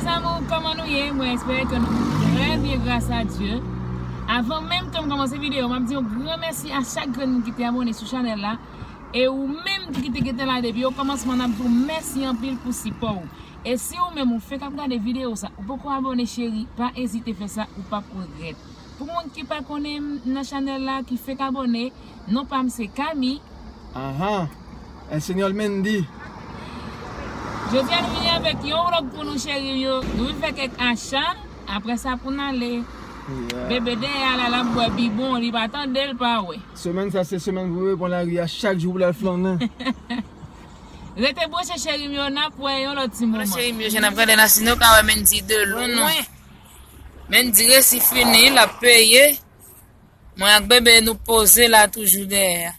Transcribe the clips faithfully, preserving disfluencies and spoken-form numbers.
Mes amours, kòman nou ye? Mwen espere ke nou trè byen, gras a Dye. Avan menm ke m kòmanse videyo, m ap di yon gran mèsi a chak grenn moun ki te abòne sou chanèl la. E ou menm ki te gentan la depi okòmansman, n ap di w mèsi anpil pou sipò w. E si ou menm ou fenk ap gade videyo sa, ou poko abòne, cheri, pa ezite fè sa, ou p ap regrèt. Pou moun ki pa konnen m nan chanèl la, ki fenk abòne, non pa m se Kami. Ahan, Espenyòl Mendy. Jodi a nou vini avèk yon vlòg pou nou, cheri m yo. Nou vin fè kèk acha, apre sa pou n ale. Yeah. Bebe dèyè a la, l ap bwè bibwon, li pa tande, l pa wè. Semèn sa se semèn pou bebe pran lari a chak jou pou l al flannen. Rete branche, cheri m yo, n ap wè yon lòt ti moman. Cheri m yo, jan n ap gade la, si nou ka wè Mendy de lwen. Mendy resi fini, l ap peye. Mwen ak bebe nou poze la toujou dèyè.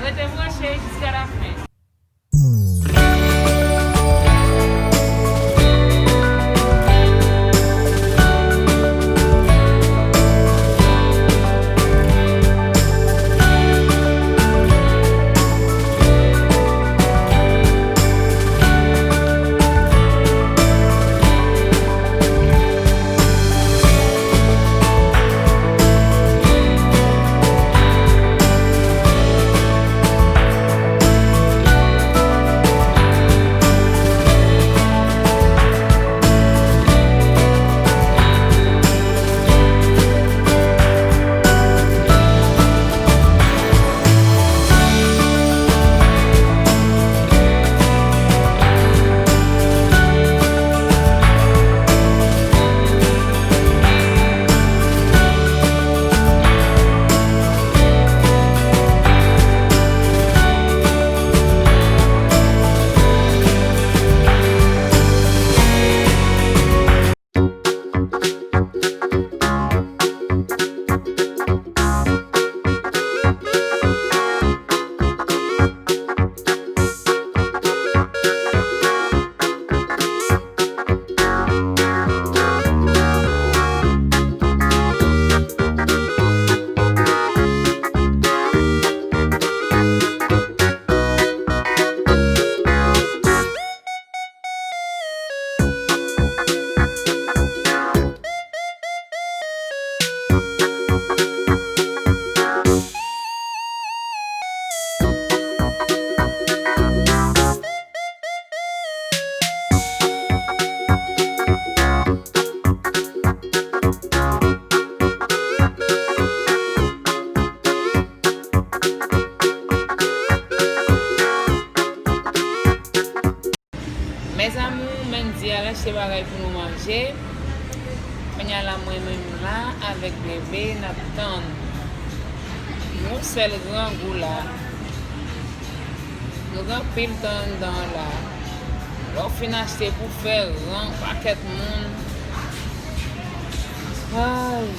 Rete branche jiska lafen. Mes amours, Mendy al achte bagay pou nou manje. Kounye a la, mwen menm la avèk bebe n ap tann yon sèl grangou la. Nou gen anpil tan anndan an la. Lè w fin achte pou fè ran, pakèt moun. Ay.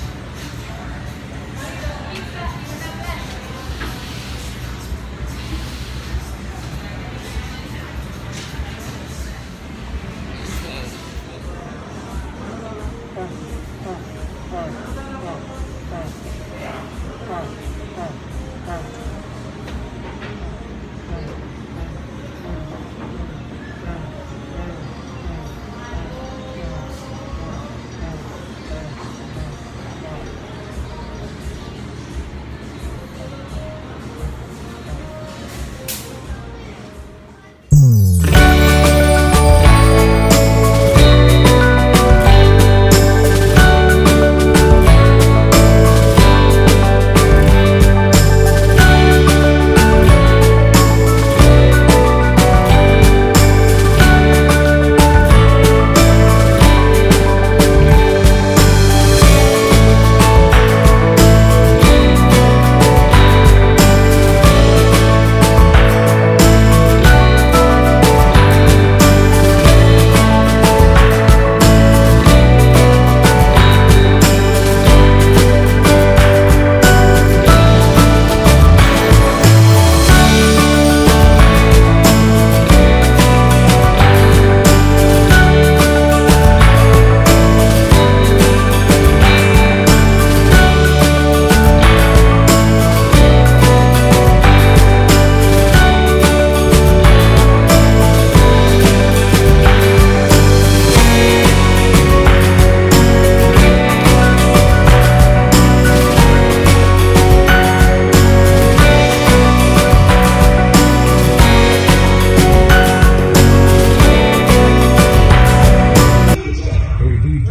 El D J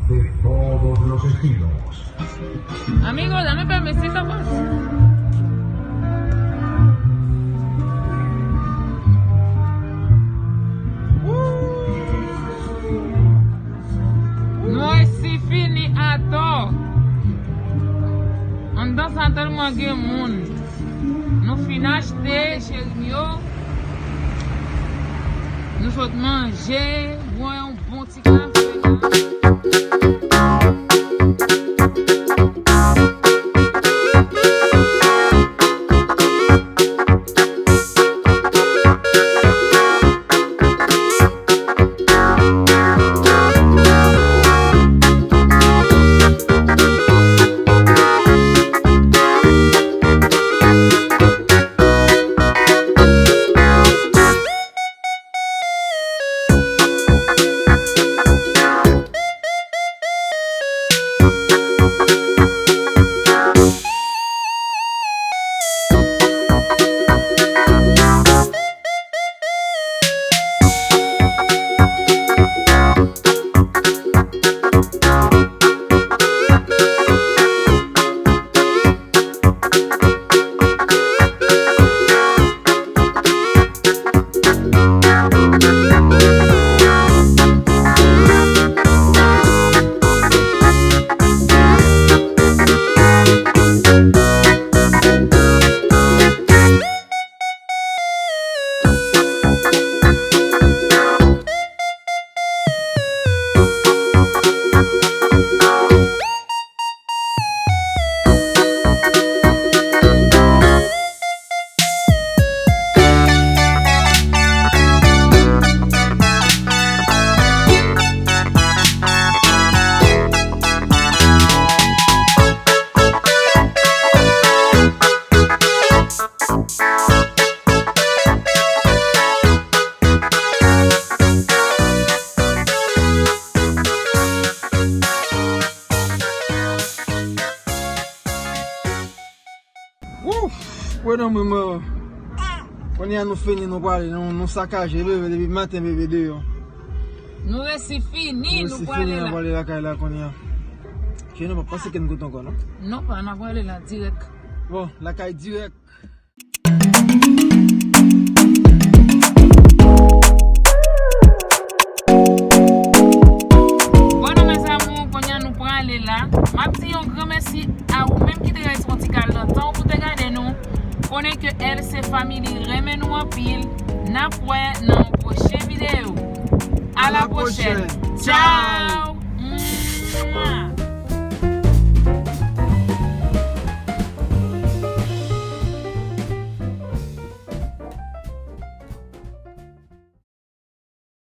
de todos los estilos. Amigo, dame permisito, pues. Nou resi fini atò. Anndan sa tèlman gen moun. Nou fin achte, cheri m yo. Nou sot manje, bwè yon bon ti kafe la. Wouf! Wè nan mwen, mwen. Kounye a nou fini, nou prale, nou, nou sakaje, bebe, depi maten, bebe, deyò. Nou resi fini, nou prale la. Nou prale lakay la kounye a. Ke nou pa pase kenn kote ankò, non? Non, pa, n ap prale la, dirèk. Bon, lakay dirèk. Bon, nou, mes amours, kounye a nou prale la. M ap di yon gran mèsi a ou menm ki te rete yon ti kal nan tan w pou te gade nou. Konnen ke L C Family renmen nou anpil. N ap wè nan yon pwochen videyo. A la pwochèn. Tchao. Mwa.